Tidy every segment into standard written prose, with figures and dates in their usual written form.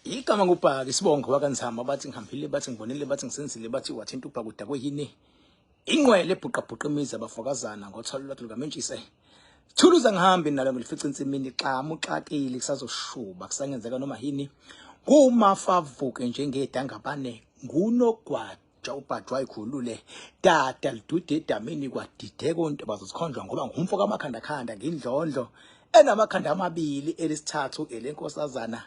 Igama ngubhaka isibongo wakanzama bathi ngihambile bathi ngibonile bathi ngisenzile bathi wathinta ubhaka udakwe yini ingqwele ebhuqabhuqa imizi abafokazana ngothalo lwakhe lukamentshise thuluza ngihambi nalo ngilifica insimini xamu xakile kusazoshuba kusangenzeka noma yini kumafavuke njengedangabane ngunogwaja ubhajwa ikhulule dada lidude edamini kwadideka onto bazozikhonjwa ngoba ngumfo kamakhandakhanda ngindlondlo enamakhanda amabili elesithathu elenkosazana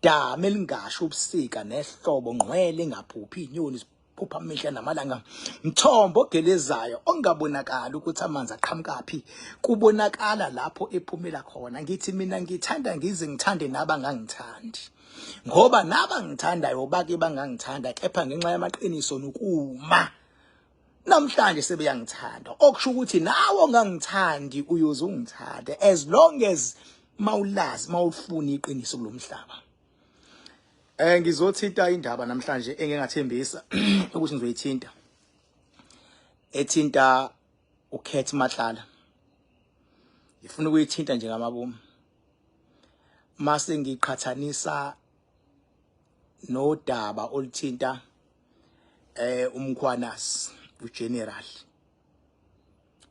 dame elingasho ubusika nehlobo ngqwele engaphuphi inyoni ziphupha amehla namalanga mthombo ogelezayo ongabonakali ukuthi amanzi aqhamukaphi kubonakala lapho ephumela khona ngithi mina ngithanda ngize ngithande nabangangithandi ngoba nabangithandayo bake bangangithanda kepha ngenxa yamaqiniso nokuma namhlanje sebeyangithanda okusho ukuthi nawe ongangithandi uyoze ungithande as long as mawulazi mawufuna iqiniso kulomhlaba. Ngizothinta indaba namhlanje engingathembisa ukuthi ngizoyithinta ethinta uKhet Matlala. Ngifuna ukuyithinta nje ngamabomu mase ngiqhathanisa nodaba oluthinta uMkhwanasi uGeneral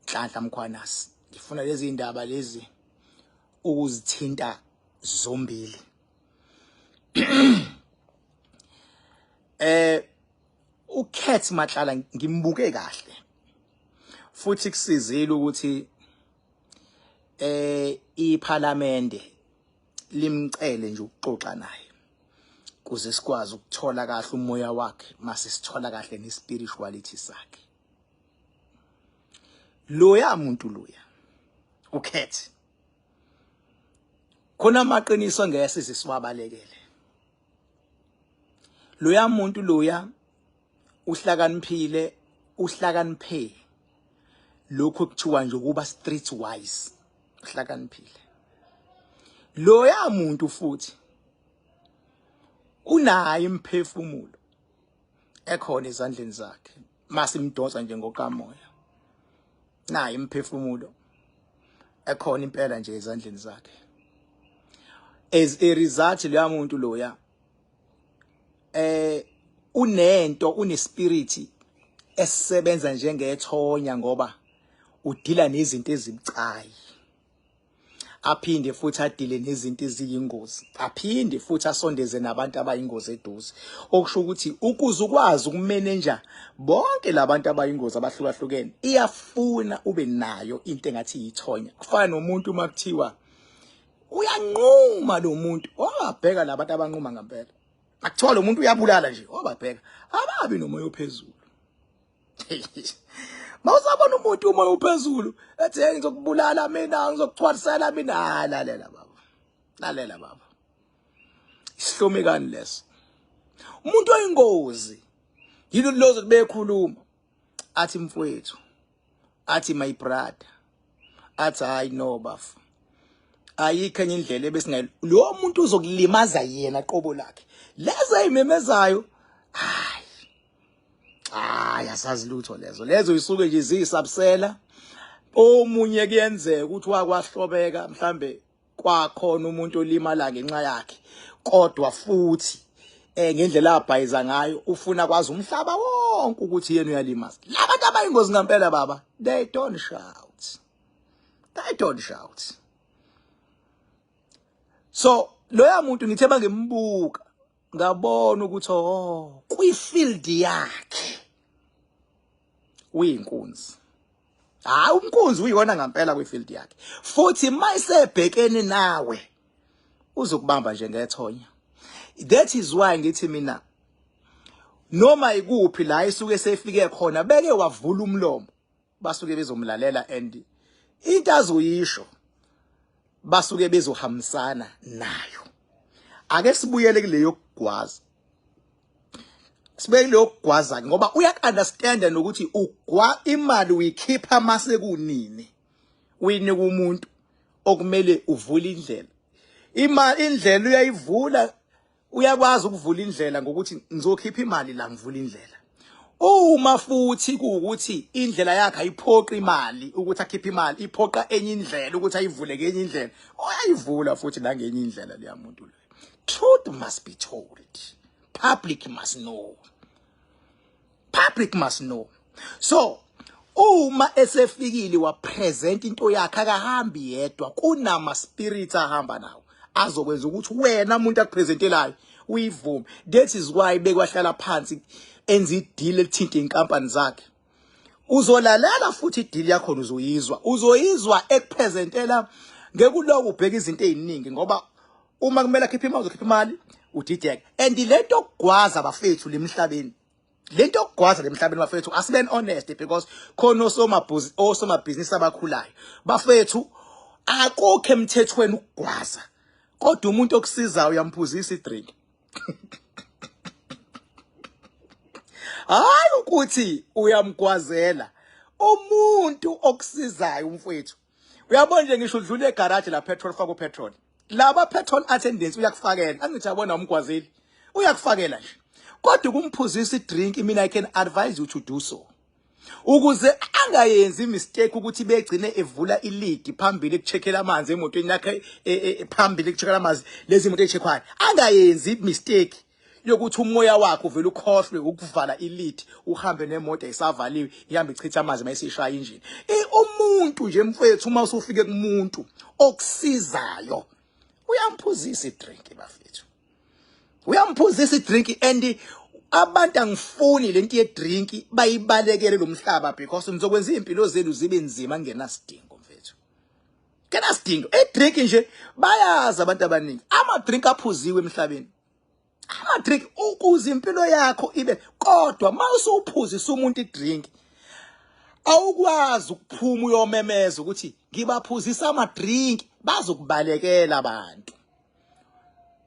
Nhlanhla Mkhwanasi. Ngifuna lezi indaba lezi ukuzithinta zombili. uCat Matlala ngimbuke kahle futhi kusizile ukuthi iPhalamende limcele nje ukuxoxa naye kuze sikwazi ukuthola kahle umoya wakhe mase sithola kahle nespirituality sakhe. Loya muntu loya ukhethe khona amaqiniso ngeke size siwabalekele. Loya muntu loya uhlakaniphile, uhlakaniphe lokho kuthiwa nje ukuba street wise, uhlakaniphile loya muntu futhi unayo imphefumulo ekhona ezandleni zakhe masimdonsa nje ngokamoya nayo imphefumulo ekhona impela nje ezandleni zakhe. As a result loya muntu loya unento unespirit esisebenza njengethonya ngoba udila nezinto ezibucayi, aphinde futhi adile nezinto eziyingozi, aphinde futhi asondeze nabantu abayingozi eduze. Okusho ukuthi ukuze ukwazi ukumeneja bonke labantu abayingozi abahlukahlukene iyafuna ube nayo into engathi yithonya. Kufana nomuntu uma kuthiwa uyanquma lo muntu, wabheka labantu abanquma ngempela, akuthiwa lo muntu uyabulala nje, wababheka ababi nomoya ophezulu. Mawusabona umuntu umoya uphezulu ethi hey ngizokubulala mina, ngizokuchwalisela mina, hayi lalela baba, lalela baba, isihlomekani leso. Umuntu oyingozi yilo lozo bekhuluma athi mfowethu, athi my brother, athi hayi no bafo, ayikho enye indlela ebesingayi. Lo muntu uzokulimaza yena qobo lakhe, lezo ezimemezayo hayi hayi asazi lutho lezo lezo isuke nje ziyisabusela. Omunye kuyenzeka ukuthi wakwahlobeka mhlambe kwakhona umuntu olimala ngenxa yakhe, kodwa futhi ngendlela abhayiza ngayo ufuna kwazi umhlaba wonke ukuthi yena uyalimaza. Labantu abayingozi ngempela baba, they don't shout, they don't shout. So loya muntu ngithe bangimbuka ngabona ukuthi oh kwifield yakhe uyinkunzi. Hayi umkunzi uyona ngempela kwifield yakhe, futhi mayisebhekene nawe uzokubamba nje ngethonya. That is why ngithi mina noma ikuphi la isuke sefike khona beke wavula umlomo basuke bezomlalela, and into azoyisho basuke bezohambisana nayo. Ake sibuyele kuleyo kugwaza, sibeke kuleyo kugwaza ngoba uyakunderstand nokuthi ugwa imali uyikhipha mase kunini, uyinika umuntu okumele uvule indlela. Imali indlela uyayivula, uyakwazi ukuvula indlela ngokuthi ngizokhipha imali la ngivula indlela. Uma futhi kuwukuthi indlela yakhe ayiphoqi imali ukuthi akhiphe imali, iphoqa enye indlela ukuthi ayivule ngenye indlela, uyayivula futhi nangenye indlela leya muntu leyo. Truth must be told, public must know, public must know. So uma esefikile wapresent into yakhe, akahambi yedwa, kunama spirits ahamba nawo azokwenza ukuthi wena umuntu akupresentelayo uyivume. That is why bekwahlala phansi enza ideal elithinta inkampani zakhe. Uzolalela futhi ideal yakho, uzoyizwa, uzoyizwa ekupresentela. Ngeke uloku ubheka izinto eziningi, ngoba uma kumele akhiphe imali, uzokhipha imali, udideke. And lento okugwaza bafethu lemhlabeni, lento yokugwaza lemhlabeni bafethu, asibeni honest, because khona osomabhizinisi, osomabhizinisi abakhulayo bafethu, akukho emthethweni ukugwaza, kodwa umuntu okusizayo uyamphuzisa idrink. Hayi ukuthi uyamgwazela umuntu okusizayo umfowethu. Uyabona nje, ngisho udlula egarage la petrol, faka upetrol, laba petrol attendants uyakufakela, angithi yabona umgwazeli, uyakufakela nje. Kodwa ukumphuzisa idrink, mina I can advise you to do so ukuze angayenzi mistake ukuthi begcine evula ilid phambili ekucheckela amanzi emotweni yakhe, phambili ekucheckela amanzi lezi moto echeckwayo, angayenzi mistake yokuthi umoya wakhe uvela ukhohlwe ukuvala ilid, uhambe nemoto isavaliwe, ihambe ichitha amanzi mayisishaya injini. Umuntu nje mfethu, uma usufike kumuntu okusizayo, uyamphuzisa idrink bafethu, uyamphuzisa idrink. And abantu angifuni lento yedrink bayibalekele lo mhlaba, because nizokwenza impilo zenu zibe nzima ngenasidingo mfethu, ngenasidingo. Idrink nje bayazi abantu abaningi, ama drink aphuziwe emhlabeni, ama drink ukuze impilo yakho ibe. Kodwa mawusuphuzisa umuntu idrink, awukwazi ukuphuma uyomemeza ukuthi ngibaphuzisa ama drink, bazokubalekela abantu.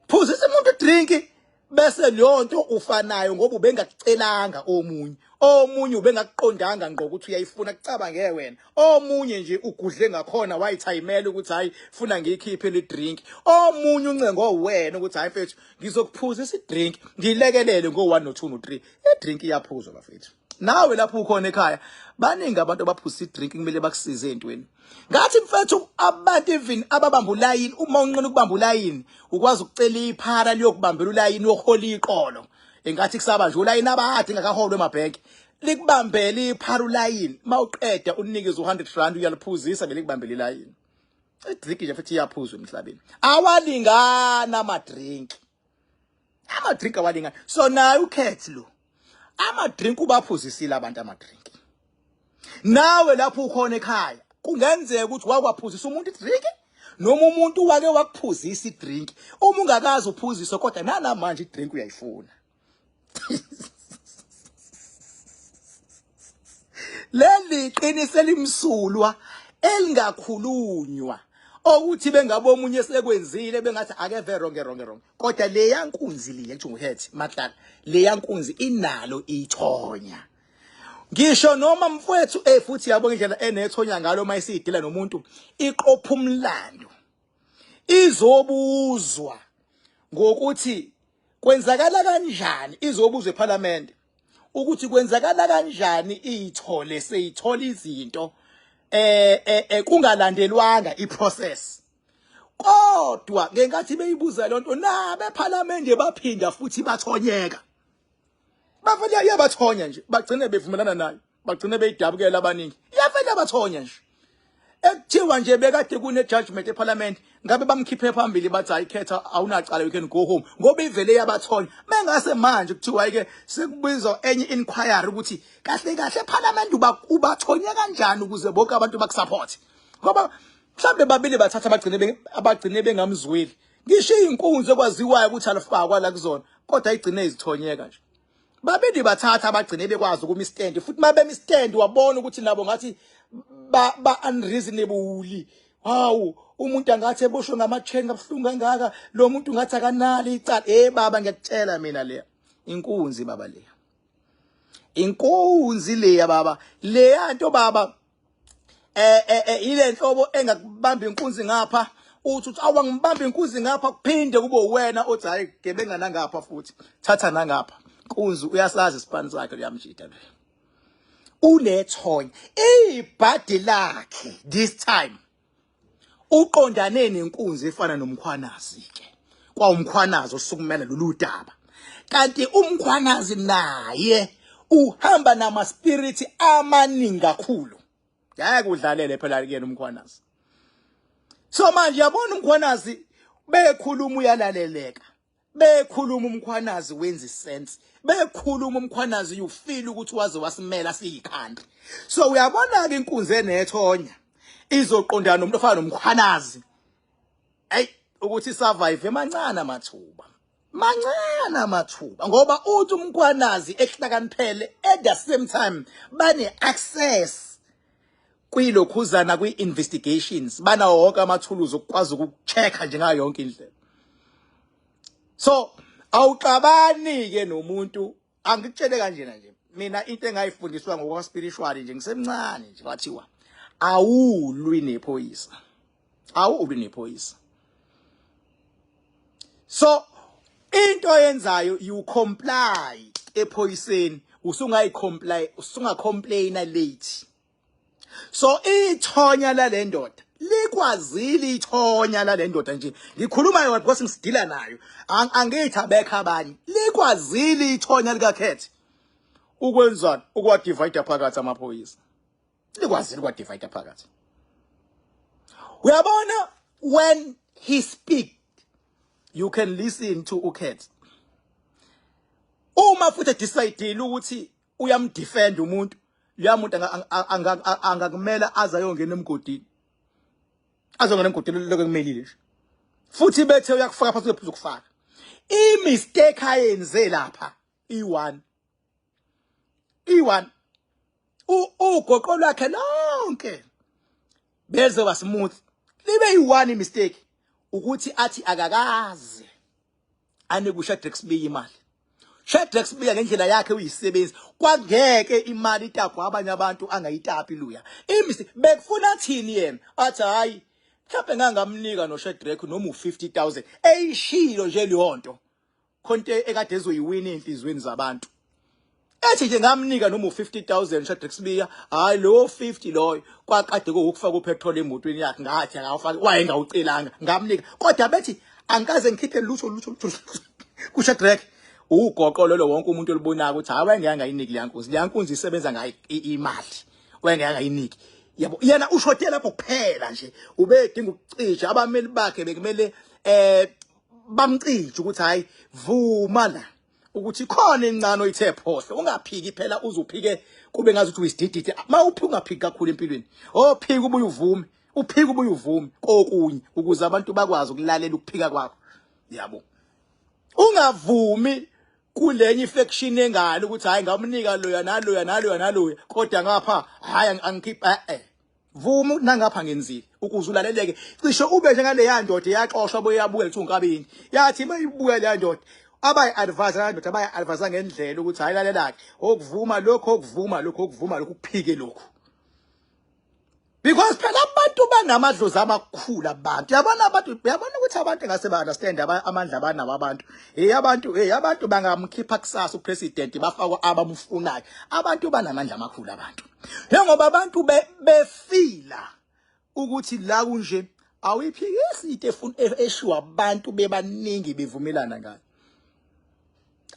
Phuzisa umuntu drink, bese leyo nto ufanayo, ngoba ubengakucelanga omunye, omunye ubengakuqondanga ngqo ukuthi uyayifuna, kucabange wena. Omunye nje ugudle ngakhona wayithayimela ukuthi hayi, funa ngiyikhiphe le drink. Omunye uncengo wena ukuthi hayi mfethu, ngizokuphuzisa idrink, ngilekelele ngo 1 no 2 no 3. Idrink iyaphuzwa bafethu. Nawe lapho ukhona ekhaya, baningi abantu abaphuzisa idrink, kumele bakusize entweni. Ngathi mfethu, abantu even ababamba ulayini, uma unqena ukubamba ulayini, ukwazi ukucela iphara liyokubambela ulayini, uyohola iqolo. Engathi kusaba nje ulayini abade ingakaholwa emabhenki, likubambele iphara ulayini, mawuqeda unikeze u100 rand, uyaliphuzisa belikubambele ilayini. Idrink nje futhi iyaphuzwa emhlabeni. Awalingana ama drink, ama drink awalingana. So naye ukhethi lo ama drink ubaphuzisile abantu ama drink. Nawe lapho ukhona ekhaya, kungenzeka ukuthi wakwaphuzisa umuntu idrink, noma umuntu wake wakuphuzisa idrink. Uma ungakazi uphuziswe, kodwa nanamanje idrink uyayifuna. Leli qiniso elimsulwa elingakhulunywa, okuthi bengabe omunye sekwenzile, bengathi akeve wrong, wrong, wrong. Kodwa leya nkunzi liye kuthi nguhead Matlala, leya nkunzi inalo ithonya. Ngisho noma mfowethu, futhi yabo indlela enethonya ngalo mayisidila nomuntu, iqopha umlando. Izobuzwa ngokuthi kwenzakala kanjani, izobuzwa eParliament ukuthi kwenzakala kanjani iyithole seyithola izinto kungalandelwanga iprocess. Kodwa ngenkathi beyibuza lonto nabe eParliament, baphinda futhi bathonyeka, bavele yabathonya nje, bagcine bevumelana nayo, bagcine beyidabukela abaningi. Yavele yabathonya nje. Ekuthiwa nje bekade kune judgment eParliament, ngabe bamkhiphe phambili, bathi hayi khetha, awunacala, you can go home, ngoba ivele yabathonya. Mengase manje kuthiwa ke sekubizwa enye inquiry ukuthi kahle kahle eParliament ubathonye kanjani ukuze bonke abantu bakusupport, ngoba mhlambe babili bathatha abagcine bengamzweli. Ngisho inkunzi ekwaziwayo ukuthi alifakwa la kuzona, kodwa igcine izithonyeka nje. Babili bathatha abagcine bekwazi ukuma istand, futhi mabema istand wabona ukuthi nabo ngathi ba unreasonable. Hawu, umuntu angathi eboshwe ngama-chain kabuhlungu kangaka, lo muntu ngathi akanalo icala. Baba, ngiyakutshela mina, leya inkunzi baba, leya inkunzi leya baba, leya nto baba, ile nhlobo engakubamba inkunzi ngapha, uthi awa ngibamba inkunzi ngapha, kuphinde kube wena othi hayi, gebenga nangapha futhi, thatha nangapha. Nkunzi uyasazi isipani sakhe, uyamjida lo, unethonya ibhadi lakhe. This time uqondane nenkunzi efana noMkhwanazi ke. Kwawumkhwanazi osukumela lolu daba. Kanti umkhwanazi naye uhamba nama spirit amaningi kakhulu. Ngeke udlalele phela kuyena umkhwanazi. So manje yabona umkhwanazi bekhuluma uyalaleleka. Bekhuluma umkhwanazi wenza isense. Bekhuluma umkhwanazi you feel ukuthi waze wasimela siyikhandi. So uyabona ke inkunzi enethonya izoqondana nomuntu ofana nomkhwanazi. Ey ukuthi survive emancane amathuba. Mancane amathuba ngoba uthi umkhwanazi ehlakaniphele at the same time bane access kwilokhuzana kwi-investigations banawo wonke amathuluzi okukwazi ukucheck-a nje ngayo yonke indlela. So awuxabani-ke nomuntu angikutshele kanjena nje mina into engayifundiswa ngokwa spiritual nje ngisemncane nje kwathiwa awulwi nephoyisa awulwi nephoyisa. So into oyenzayo you comply ephoyiseni usungayi comply usunga complaina late. So ithonya lale ndoda likwazile ithonya lale ndoda nje ngikhuluma yona because ngisidila nayo angithi abekho abanye likwazile ithonya likakhethe ukwenzani ukwa divide phakathi amaphoyisa likwazile ukwa divide phakathi. Uyabona when he speak you can listen to ukhethe uma futhi decide ukuthi uyamdefend umuntu leya muntu angakumela aze ayongena emgodini azongena emgodini lokho kumelile nje futhi bethe uyakufaka phansi kephuza ukufaka i-mistake ayenze lapha i-1 i-1 ugoqo lwakhe lonke beze wa smooth libe i-1 i-mistake ukuthi athi akakaze anike uShadrack Sibiya imali. Shadrack Sibiya ngendlela yakhe uyisebenzi kwangeke imali itapwa abanye abantu angayitapi luya. Imisi bekufuna thini yena athi hayi mhlawumbe ngangamnika noShadrack noma u50000 eyishilo nje leyo nto khonto ekade ezoyiwina enhlizweni zabantu. Ethi nje ngamnika noma u50000 Shadrack Sibiya hayi lo 50 loyo kwakade kuwukufaka upetrol emotweni yakhe ngathi akawufaki wayengawucelanga ngamnika kodwa bethi angikaze ngikhiphe lutho lutho lutho kuShadrack ugoqo lolo wonke umuntu olibonayo ukuthi hayi wayengeke angayiniki leya nkunzi leya nkunzi isebenza ngayo imali wayengeke angayiniki yabo yena ushode lapho kuphela nje ubedinga ukucisha abameli bakhe bekumele bamcije ukuthi hayi vuma la ukuthi khona incane oyithe phohlo ungaphiki phela uzuphike kube ngazi ukuthi uyisidididi mawuphi ungaphiki kakhulu empilweni ophika ubuye uvume uphika ubuye uvume kokunye ukuze abantu bakwazi ukulalela ukuphika kwakho yabo. Ungavumi kulenye ifection engalo ukuthi hayi ngamnika loya naloya naloya naloya kodwa ngapha hayi angikhipha vuma nangapha ngenzile ukuze ulaleleke cishe ube njengaleya ndoda eyaxoshwa boyabuka ethi unkabini yathi mayibuka leya ndoda abayi-advise leya ndoda abayi-advise ngendlela ukuthi hayi lalelake okuvuma lokho okuvuma lokho okuvuma lokho kuphike lokhu because phela abantu banamadlozi amakhulu abantu yabona abantu uyabona ukuthi abantu ngase ba understand amandla abanawo abantu hey abantu hey abantu bangamkhipha kusasa upresident bafakwa abamfunayo abantu banamandla amakhulu abantu njengoba abantu befila ukuthi la kunje awuyiphikisi into efuna eshiwa abantu bebaningi bevumelana ngayo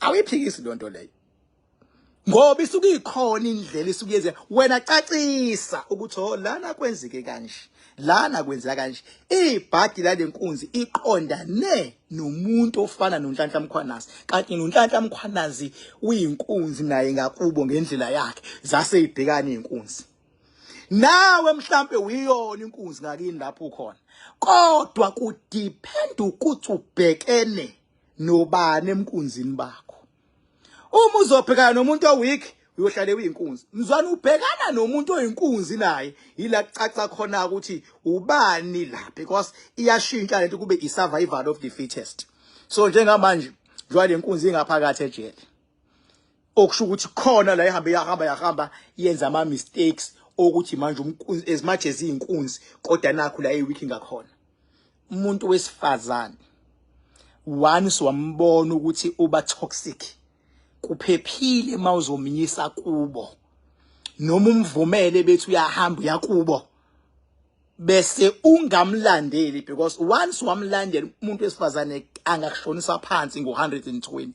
awuyiphikisi lonto leyo ngoba isuke ikhona indlela isuke yenze wena cacisa ukuthi oh lana kwenzeke kanje lana kwenzeka kanje ibhadi lalenkunzi iqondane nomuntu ofana noNhlanhla Mkhwanazi kanti noNhlanhla Mkhwanazi uyinkunzi naye ngakubo ngendlela yakhe zase ibhekana inkunzi nawe mhlambe uyiyona inkunzi ngakini lapho ukhona kodwa kudepend ukuthi ubhekene nobani emkunzini bakho. Uma uzobhekana nomuntu oweak uyohlale uyinkunzi. Mzwana ubhekana nomuntu oyinkunzi naye yila kucaca khona ukuthi ubani la because iyashintsha lento kube i-survival of the fittest. So njengamanje njengoba le nkunzi ingaphakathi ejele okusho ukuthi khona la ihambe yahamba yahamba yenza ama mistakes okuthi manje umkunzi as much as iyinkunzi kodwa nakho la eweak ngakhona. Umuntu wesifazane once wambona ukuthi uba toxic kuphephile mawuzomnyisa kubo noma umvumele bethi uyahamba uyakubo bese ungamlandeli because once wamlandela umuntu wesifazane angakushonisa phansi ngo-120.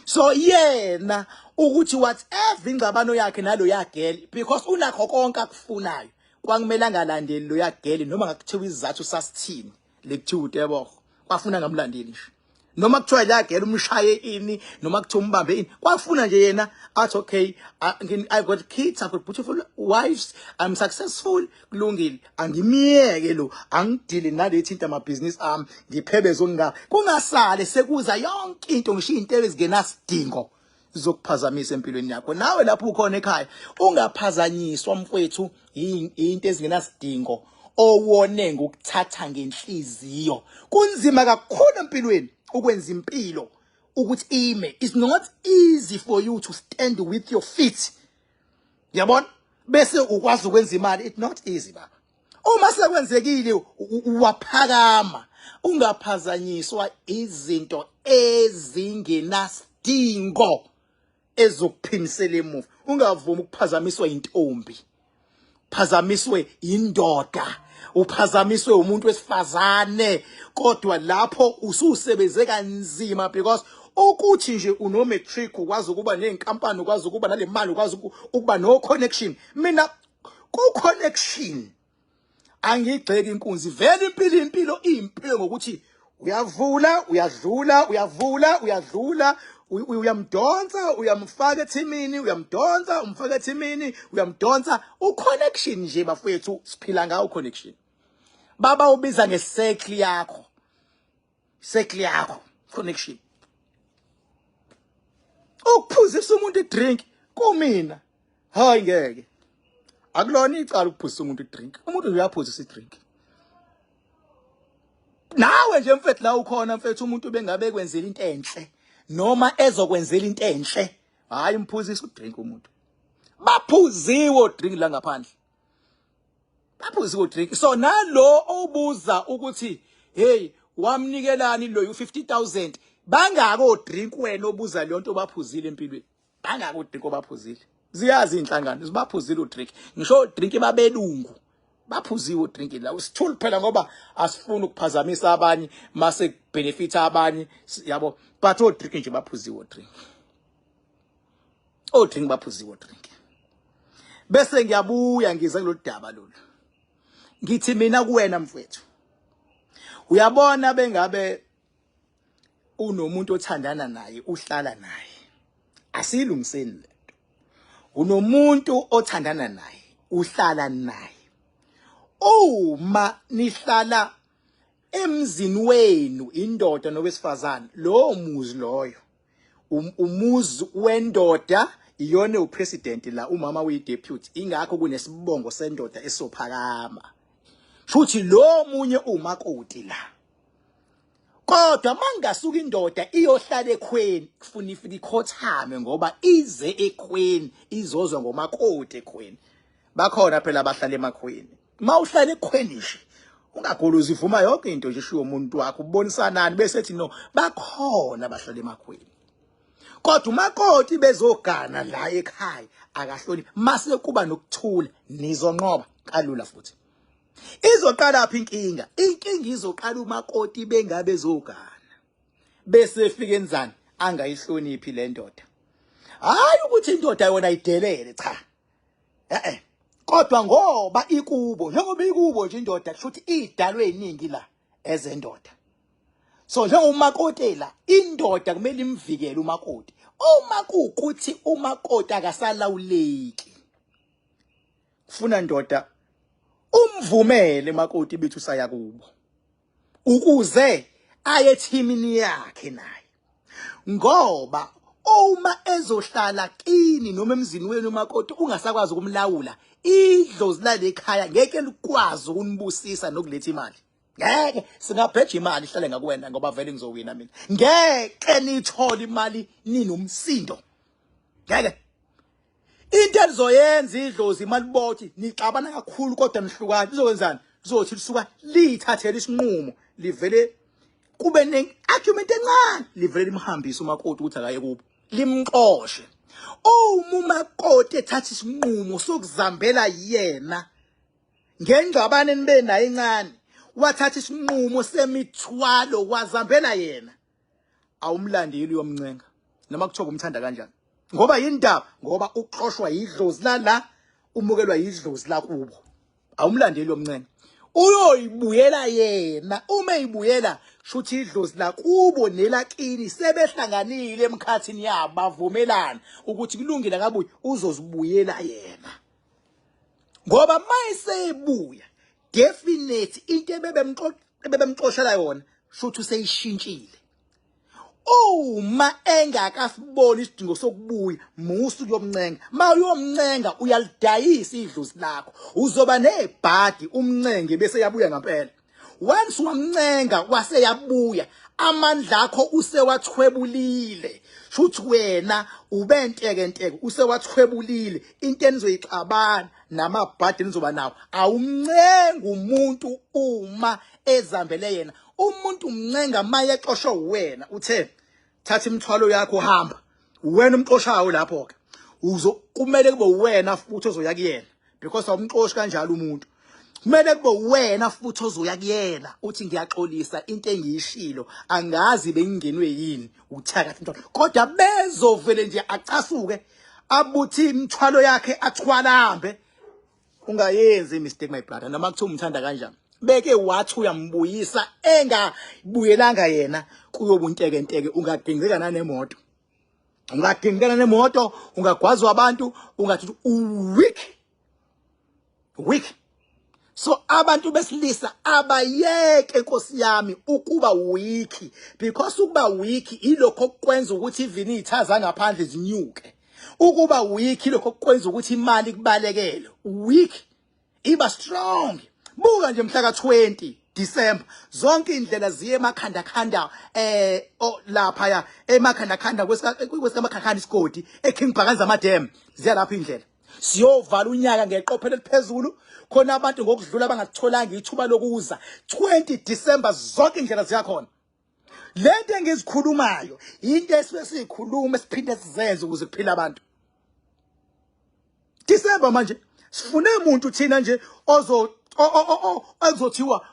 So yena ukuthi whatever ingxabano yakhe nalo yagel, because unakho konke akufunayo, kwakumele angalandeli lo yagel, noma ngakuthiwa isizathu sasithini lekuthiwa uTebogo kwafuna ngamlandeli nje, noma kuthiwa la girl umshaye ini, noma kuthiwa umbambe ini, kwafuna nje yena athi okay, I got kids, I've got beautiful wives, I'm successful, kulungile, angimiyeke lo, angidili nalethi into amabhizinisi ami, ngiphebeze okunga kungasale sekuza yonke into, ngisho izinto ezingenasidingo zokuphazamisa empilweni yakho. Nawe lapho ukhona ekhaya ungaphazanyiswa mfowethu into ezingenasidingo owone ngokuthatha ngenhliziyo. Kunzima kakhulu empilweni ukwenza impilo ukuthi ime. It's not easy for you to stand with your feet, yabona, bese ukwazi ukwenza imali. It's not easy, baba. Uma sekwenzekile waphakama, ungaphazanyiswa izinto ezingenasidingo ezokuphimisela emuva. Ungavumi ukuphazamiswa intombi, phazamiswe indoda, uphazamiswe umuntu wesifazane, kodwa lapho ususebenze kanzima, because ukuthi nje uno matric ukwazi ukuba nenkampani, ukwazi ukuba nale mali, ukwazi ukuba no connection. Mina ku connection angigxeki inkunzi vele, impilo impilo impilo ngokuthi uyavula uyadlula, uyavula uyadlula, uyamdonsa uyamfaka ethimini, uyamdonsa umfaka ethimini, uyamdonsa. Uconnection nje bafowethu, siphila ngawo connection baba, ubiza ngecycle yakho, circle yakho, connection. Ukuphuzisa umuntu idrink kumina, hayi ngeke, akulona icala ukuphuzisa umuntu idrink. Umuntu uyaphuzisa idrink nawe nje mfethu, la ukhona mfethu, umuntu bengabe kwenzela into enhle noma ezokwenzela into enhle, hayi umphuzisa udrink umuntu. Baphuziwe drink la ngaphandle, baphuziwe drink. So nalo obuza ukuthi hey, wamnikelani lo u50000, bangako drink wena obuza leyo nto baphuzile empilweni, bangako drink obaphuzile. Ziyazi inhlangano zibaphuzile udrink, ngisho drink babelungu baphuziwe udrink la. Usithuli phela ngoba asifuni ukuphazamisa abanye mase benefit abanye, yabo, but o drink nje baphuziwe drink, o drink baphuziwe drink. Bese ngiyabuya ngize kulolu daba lolu, ngithi mina kuwena mfowethu, uyabona bengabe unomuntu othandana naye, uhlala naye, asilungiseni lento. Unomuntu othandana naye, uhlala naye, uma nihlala emzini wenu, indoda nowesifazane, lowo muzi loyo umuzi wendoda, iyona upresident la, umama uyi-deputy, ingakho kunesibongo sendoda esophakama, futhi lo munye umakoti la. Kodwa mangasuka indoda iyohlala ekhweni, kufuna ifike ikhothame ngoba ize ekhweni izozwa ngomakoti ekhweni. Bakhona phela abahlala emakhweni. Mawuhlala ekhweni nje ungagolozi, ivuma yonke into nje eshiwo umuntu wakho, ubonisanani bese ethi no. Bakhona abahlala emakhweni, kodwa umakoti bezogana la ekhaya akahloni. Mase kuba nokuthula, nizonqoba kalula. Futhi izoqala phi inkinga? Inkinga izoqala umakoti bengabe ezogana, bese efika enzani, angayihloniphi le ndoda. Hayi ukuthi indoda yona idelele, cha, eh kodwa ngoba ikubo, njengoba ikubo nje indoda, kusho ukuthi idalwe iningi la ezendoda. So njengomakotela, indoda kumele imvikele umakoti. Uma kuwukuthi umakoti akasalawuleki, kufuna ndoda umvumele makoti bithu usaya kubo ukuze aye ethimini yakhe naye, ngoba uma ezohlala kini noma emzini wenu umakoti ungasakwazi ukumlawula, idlozi lalekhaya ngeke likwazi ukunibusisa nokuletha imali. Ngeke singabheja imali ihlale ngakuwena ngoba vele ngizowina mina. Ngeke nithole imali ninomsindo, ngeke. Into elizoyenza idlozi imali bothi nixabana kakhulu kodwa nihlukana, lizokwenzani? Lizothi lisuka lithathele isinqumo, livele kube ne-argument encane, livele limhambise umakoti ukuthi akaye kubo, limxoshe. Uma umakoti ethatha isinqumo sokuzambela yena ngengxabano enibe nayo encane, Wathatha isinqumo semithwalo wazambela yena. Awumlandeli uyomncenga noma kuthiwa umthanda kanjani. Ngoba yindaba ngoba uxoshwa yidlozi lala umukelwa yidlozi lakubo. Awumlandeli uyomncenga. Uyoyibuyela yena uma eyibuyela shuthi idlozi lakubo nelakini sebehlanganile emkhathini yabo bavumelana ukuthi kulungile akabuye uzozibuyela yena. Ngoba mayesebuya definite into ebebemxoshela yona shuthi useyishintshile. Uma engakasiboni isidingo sokubuya musu kuyomncenga. Ma uyomncenga uyalidayisa idlozi lakho. Uzoba nebhadi umncenge bese yabuya ngempela. Once wamncenga wase yabuya amandla akho usewathwebulile. Shuthi wena ubenteke nteke usewathwebulile into enizoyixabana namabhadi enizoba nawo. Awumncenga umuntu uma ezambele yena. Umuntu umncenga maye exoshwe wena uthe thatha imithwalo yakho hamba. Wena umxoshayo lapho ke. Uzo kumele kube wena futhi ozoya kuyena because awumxoshi kanjalo umuntu. Kumele kube wena futhi ozoya kuyena uthi ngiyaxolisa into engiyishilo angazi bengingenwe yini uthakatha umntwana kodwa bezovele nje acasuke abuthi imithwalo yakhe athwalambe. Ungayenzi mistake my brother noma kuthiwa umthanda kanjani. Beke wathi uyambuyisa engabuyelanga yena kuyobunteke nteke ungagingqika nanemoto. Ungagingqika nanemoto, ungagwazwa abantu, ungathi weak. Weak. So abantu besilisa abayeke Nkosi yami ukuba weak because ukuba weak ilokho okwenza ukuthi even izitha ngaphandle zinyuke. Ukuba weak ilokho okwenza ukuthi imali kubalekele. Weak iba strong. Buka nje mhla ka20 December zonke indlela ziye emakhanda khanda lapha ya emakhanda khanda kwesika isigodi eKing Bhakanza amadam ziya lapha indlela. Siyovala unyaka ngeqophelo eliphezulu khona abantu ngokudlula abangatholanga ithuba lokuza 20 December zonke indlela ziyakhona. Lento engizikhulumayo into esuke siyikhuluma esiphinde sizenze ukuze kuphile abantu. December manje sifune umuntu thina nje ozo ezothiwa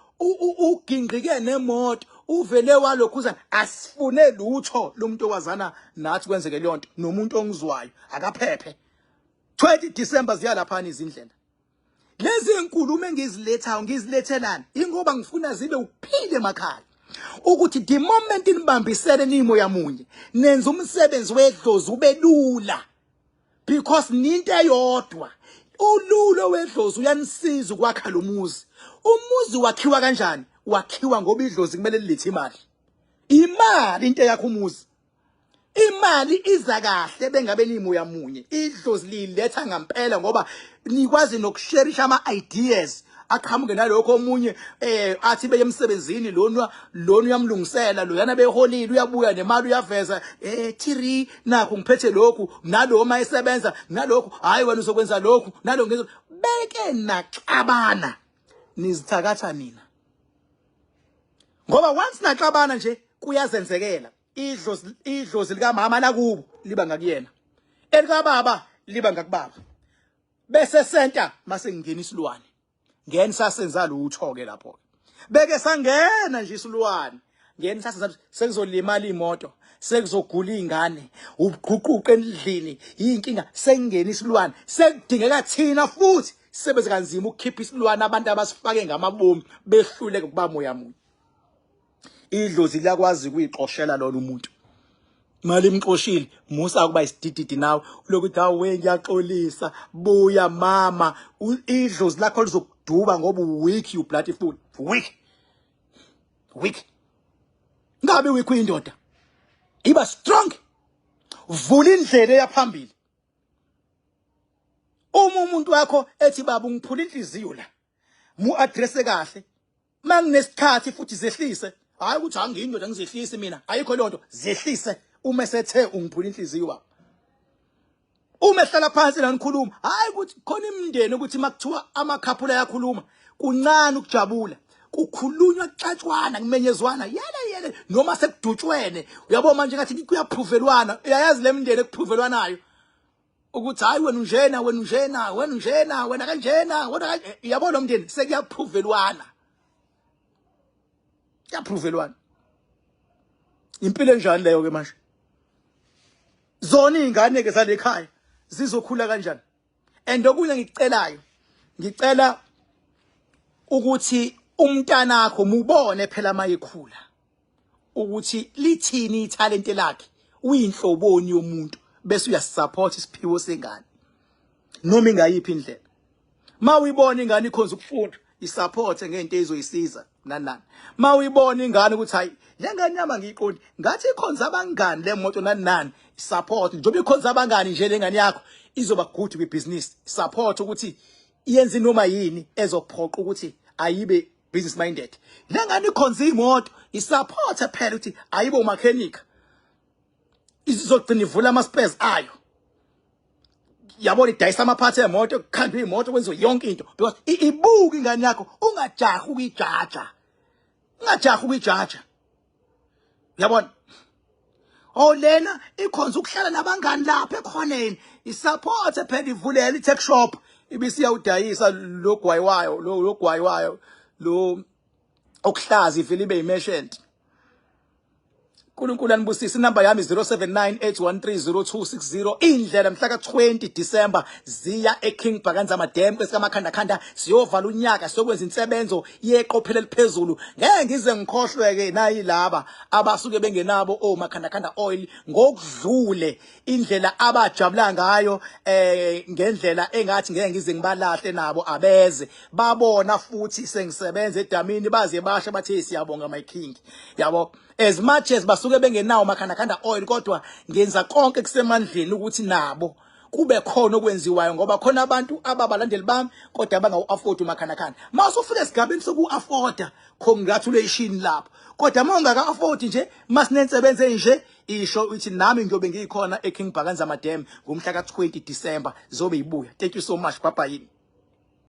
ugingqike nemoto uvele walokhuza asifune lutho lomuntu owazana nathi kwenzeke leyo nto nomuntu ongizwayo akaphephe. 20 December ziya lapha izindlela. Lezi inkulumo engizilethayo ngizilethelani ingoba ngifuna zibe ukuphila emakhaya. Ukuthi the moment nibambisene nimoya munye nenza umsebenzi wedlozi ube lula because ninto eyodwa. Ululo wedlozi uyanisiza ukwakha lo muzi. Umuzi wakhiwa kanjani? Wakhiwa ngoba idlozi kumele lilethe imali. Imali into eyakho umuzi. Imali iza kahle bengabe nimoya munye. Idlozi liletha ngempela ngoba nikwazi nokusharisha ama ideas aqhamuke nalokho omunye athi beye emsebenzini lona lona uyamlungisela loyana beholile uyabuya nemali uyaveza thiri nakho ngiphethe lokhu nalo uma esebenza nalokhu hayi wena uzokwenza lokhu nalo ngenza beke naxabana nizithakatha nina ngoba once naxabana nje kuyazenzekela idlozi likamama lakubo liba ngakuyena elikababa liba ngakubaba bese center mase ngingena isilwane ngeni sasenza lutho ke lapho beke sangena nje isilwane ngeni sasenza sekuzolimala imoto sekuzogula izingane ubuqhuquqe endlini inkinga sengena isilwane sekudingeka thina futhi sebenze kanzima ukukhipha isilwane abantu abasifake ngamabomu behluleke ukuba moya munye. Idlozi liyakwazi ukuyixoshela lona umuntu. Mali imxoshile musa kuba isidididi nawe lokuthi hawe ngiyaxolisa buya mama idlozi lakho lizokuduba ngoba weak you bloody fool weak weak ngabe weak uyindoda iba strong vula indlela eyaphambili. Uma umuntu wakho ethi baba ungiphula inhliziyo la mu address kahle manginesikhathi futhi zehlise hayi ukuthi angiyindoda ngizehlise mina ayikho leyo nto zehlise uma esethe ungiphula inhliziyo baba. Uma ehlala phansi la nikhuluma hayi ukuthi khona imindeni ukuthi makuthiwa amakhaphula ayakhuluma kuncane ukujabula kukhulunywa kuxatshwana kumenyezwana yele yele noma sekudutshwene uyabo manje ngathi kuyaphuvelwana uyayazi le mindeni ekuphuvelwanayo ukuthi hayi wena unjena wena unjena wena unjena wena kanjena wena yabo lo mndeni sekuyaphuvelwana. Kuyaprovelwana. Impilo enjani leyo ke manje? Zona izingane ke zalekhaya zizokhula kanjani? And okunye ngikucelayo, ngicela ukuthi umntanakho mubone phela mayekhula ukuthi lithini ithalente lakhe, uyinhloboni yomuntu, bese uyasupport isiphiwo sengane noma ingayiphi indlela. Ma uyibona ingane ikhonza ukufunda, isupport ngento ezoyisiza nani nani. Ma uyibona ingane ukuthi hayi, le ngane yami angiyiqondi, ngathi ikhonza abangani le moto nani nani, support. Njengoba ikhonza abangani nje le ngane yakho izoba good kwibusiness, support ukuthi iyenze noma yini ezophoqa ukuthi ayibe business minded. Le ngane ikhonza imoto, isupport phela ukuthi ayibe umechanic, izogcina ivula ama spares ayo, yabona, idayisa amaphathi emoto, kukhandwa imoto, kwenziwe yonke into, because ibuka ingane yakho. Ungajahi ukuyijaja, ungajahi ukuyijaja, yabona. Oh, lena ikhonza ukuhlala nabangani lapha ekhoneni, isupport phela, ivulela i-tuck shop, ibisiyawudayisa lo gwayi wayo, lo gwayi wayo lo okuhlaza, ivele ibe imerchant. uNkulunkulu anibusise. Inamba yami 0798130260. Indlela mhla ka-20 December ziya eKing Bhakanzama Dam kwesikaMakhanda khanda, siyovala unyaka, siyokwenza insebenzo yeqophelo eliphezulu. Ngeke ngize ngikhohlweke nayilaba abasuke bengenabo oMakhanda khanda oil ngokudlule, indlela abajabula ngayo ngendlela engathi ngeke ngize ngibalahle nabo. Abeze babona futhi sengisebenza edamini, baze basho bathi, "Siyabonga, my king," yabo. As much as basuke bengenawo makhandakhanda oil, kodwa ngenza konke kusemandleni ukuthi nabo kube khona okwenziwayo, ngoba khona abantu ababalandeli bami kodwa abangawu-afford umakhandakhanda. Ma usufika esigabeni soku-afforda, congratulation lapho, kodwa uma ungaka-afford nje, masinensebenzo enje isho ukuthi nami ngiyobe ngikhona eKing Bhakanzama Dam ngomhla ka-20 December, zobe ibuya. Thank you so much, bye bye.